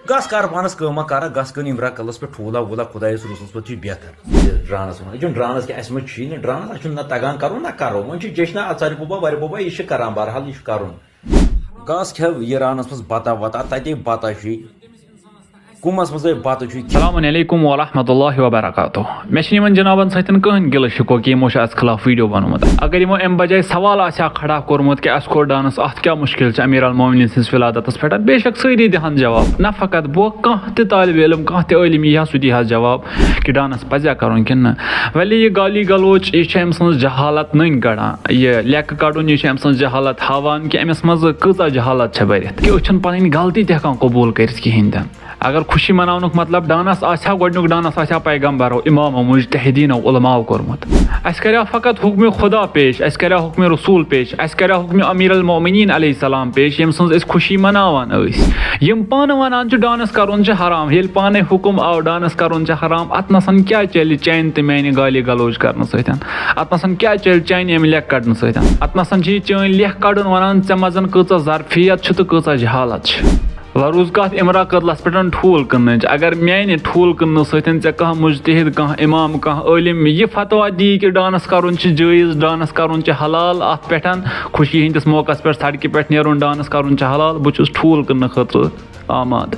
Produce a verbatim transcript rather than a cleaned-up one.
گژھ کر پانس کٲمہ کرا، گژھ کٕن امرا کلس پٮ۪ٹھ ٹھوٗلا ووٗلا، خدایس رسولس پٮ۪ٹھ چھُے بہتر۔ ڈرانس ونان، یہِ چھُنہٕ ڈرانس کینٛہہ، اسہِ منٛز چھُے نہٕ ڈرانس، اسہِ چھُنہٕ نہ تگان کرُن نہ کرو۔ وۄنۍ چھُ جشنہ اژارِ بوبا، وارِ بوبا، یہِ چھُ کران، بہرحال یہِ چھُ کرُن۔ گژھ کھٮ۪و ایرانس منٛز بتہ وتہ، تتے بتہ چھُے، کُمس منٛز ہے بتہٕ چھُے کھٮ۪وان۔ السلام علیکم ورحمۃ اللہ وبرکاتہ۔ مےٚ چھِ یِمن جنابن سۭتۍ کٕہٕنۍ گِلہٕ شِکوہ کہِ یِمو چھُ اَسہِ خلاف ویڈیو بنومُت۔ اگر یِمو اَمہِ بجایہِ سوال آسہِ ہا کھڑا کوٚرمُت کہِ اَسہِ کوٚر ڈانس، اَتھ کیٛاہ مُشکِل چھِ امیر المومنین سٕنٛدِس ولادتس پٮ۪ٹھ، بے شک سٲری دِہن جواب۔ نہ فقط بہٕ، کانٛہہ تہِ طالب علم، کانٛہہ تہِ عٲلِم یی ہا، سُہ دی ہا جواب کہِ ڈانس پزیا کرُن کِنہٕ نہ۔ ولی یہِ گالی گلوچ، یہِ چھِ أمۍ سٕنٛز جہالت نٔنۍ کڑان۔ یہِ لیٚکہٕ کڑُن، یہِ چھِ أمۍ سٕنٛز جہالت ہاوان کہِ أمِس منٛز کۭژاہ جہالت چھےٚ بٔرِتھ، کہِ أسۍ چھِنہٕ پنٕنۍ غلطی تہِ ہٮ۪کان قبول کٔرِتھ کِہیٖنۍ تہِ نہٕ۔ اگر خوشی مناونُک مطلب ڈانس آسہِ ہا، گۄڈنیُک ڈانس آسہِ ہا پیغمبرو، امامو، مجتہدینو، علماو کوٚرمُت۔ اَسہِ کریو فقط حکمِ خدا پیش، اَسہِ کریو حکمِ رسول پیش، اَسہِ کریو حکمِ امیر المومنین علیہ السلام پیش، ییٚمہِ سٕنٛز أسۍ خوشی مناوان ٲسۍ۔ یِم پانہٕ ونان چھِ ڈانس کرُن چھُ حرام، ییٚلہِ پانے حکم آو ڈانس کرُن چھُ حرام، اتھ نسن کیٛاہ چلہِ چانہِ تہٕ میانہِ گالی گلوچ کرنہٕ سۭتۍ؟ اتھ نسن کیٛاہ چلہِ چانہِ ییٚمہِ لیٚکھ کڑنہٕ سۭتۍ؟ اتھ نسن چھِ یہِ چٲنۍ لیٚکھ کڑُن ونان، ژےٚ منٛز کۭژاہ ظرفیت چھِ تہٕ کۭژاہ جہالت چھِ۔ وۄنۍ روٗز کَتھ امرا کدلس پٮ۪ٹھ ٹھوٗل کٕننٕچ۔ اگر میانہِ ٹھوٗل کٕننہٕ سۭتۍ ژےٚ کانٛہہ مجتہد، کانٛہہ امام، کانٛہہ عٲلِم یہِ فتوا دی کہِ ڈانس کرُن چھُ جٲیز، ڈانس کرُن چھُ حلال، اتھ پٮ۪ٹھ خوشی ہٕنٛدِس موقعس پٮ۪ٹھ سڑکہِ پٮ۪ٹھ نیرُن، ڈانس کرُن چھُ حلال، بہٕ چھُس ٹھوٗل کٕننہٕ خٲطرٕ آماد۔